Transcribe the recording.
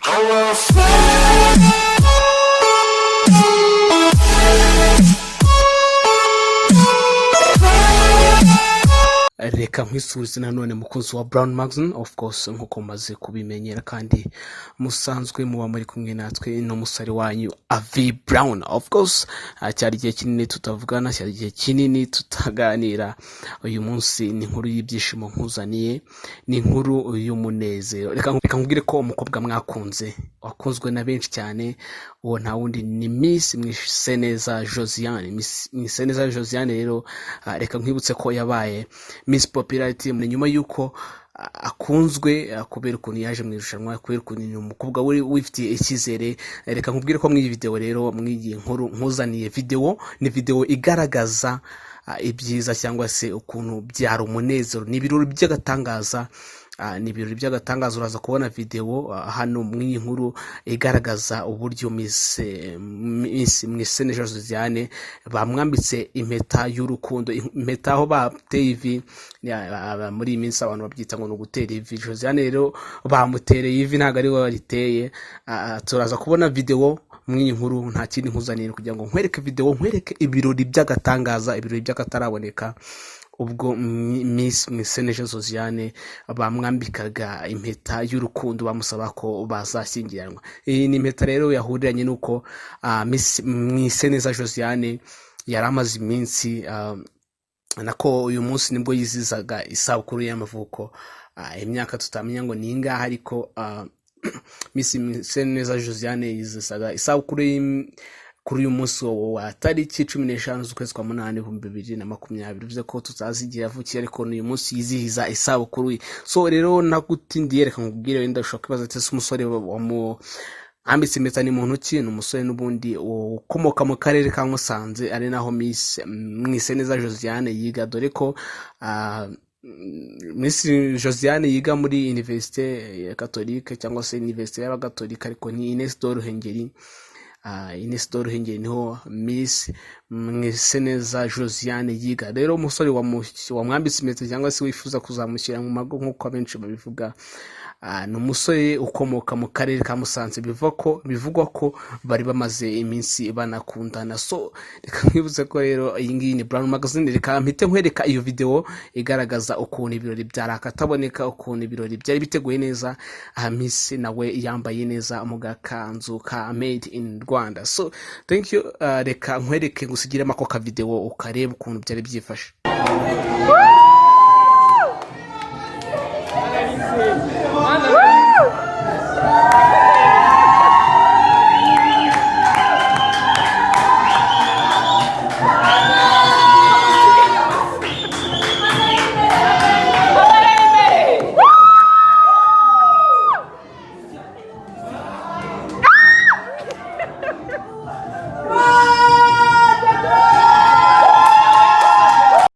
I will fly. Reka nkwisubize nanone, mukunzi wa Brown Magazine. Of course, nkuko mumaze kubimenyera kandi musanzwe muba muri kumwe natwe, n'umusore wanyu Avi Brown. Of course, cyari igihe kinini tutavugana, cyari igihe kinini tutaganira. Uyu munsi ni inkuru y'ibyishimo nkuzaniye, ni inkuru y'umunezero. Reka nkubwire ko umukobwa mwakunze, wakunzwe na benshi cyane, uwo nta wundi ni Miss Mwiseneza Josiane. Miss Mwiseneza Josiane rero, reka nkwibutse ko yabaye Miss Popularity nyuma y'uko akunzwe kubera ukuntu yaje mu irushanwa, kubera ukuntu ni umukobwa wifitiye icyizere. Reka nkubwire ko muri iyi video rero, muri iyi nkuru nkuzaniye, video ni video igaragaza ibyiza cyangwa se ukuntu byari umunezero. Ni ibirori by'agatangaza, ni ibirori by'agatangaza. Uraza kubona video hano mu iyi nkuru igaragaza uburyo Miss Mwiseneza Josiane bamwambitse impeta y'urukundo, impeta aho bateye ivi. Muri iyi minsi abantu babyita ngo ni ugutera ivi. Josiane rero bamutereye ivi, ntabwo ari we wariteye. Turaza kubona video muri iyi nkuru. Nta kindi nkuzaniye kugira ngo nkwereke video, nkwereke ibirori by'agatangaza, ibirori by'akataraboneka, ubwo Miss Mwiseneza Josiane bamwambikaga impeta y'urukundo, bamusaba ko bazashyingiranwa. Iyi ni impeta rero yahuriranye n'uko Miss Mwiseneza Josiane yari amaze iminsi, nako uyu munsi nibwo yizizaga isabukuru y'amavuko, imyaka tutamenya ngo ni ingahe, ariko Miss Mwiseneza Josiane yizizaga isabukuru kuri uyu munsi wa tariki 15 z'ukwezi kwa munani 2020. Bivuze ko tutazi igihe yavukiye, ariko ni uyu munsi yizihiza isabukuru ye. So rero nagutindiye, reka nkubwire. Wenda ushobora kwibaza ati: "Ese umusore wamwambitse impeta ni muntu ki?" Ni umusore n'ubundi ukomoka mu karere ka Musanze, ari naho Miss Mwiseneza Josiane yiga, dore ko Miss Josiane yiga muri Université ya Catholique cyangwa se Université y'Abagatolika, ariko ni Ines de Ruhengeri. Ines de Ruhengeri niho Miss Mwiseneza Josiane yiga. Rero umusore wamwambitse impeta cyangwa se wifuza kuzamushyira mu mago nk'uko abenshi babivuga, ni umusore ukomoka mu karere ka Musanze, bivugwa ko bari bamaze iminsi banakundana. So reka nkwibutse ko rero iyi ngiyi ni Brown Magazine. Reka mpite nkwereka iyo video igaragaza ukuntu ibirori byari akataboneka, ukuntu ibirori byari biteguye neza. Aha Miss nawe yambaye neza mu gakanzu ka made in Rwanda. So thank you. Reka nkwereke, ngusigiremo ako ka video ukareba ukuntu byari byifashe. Woo!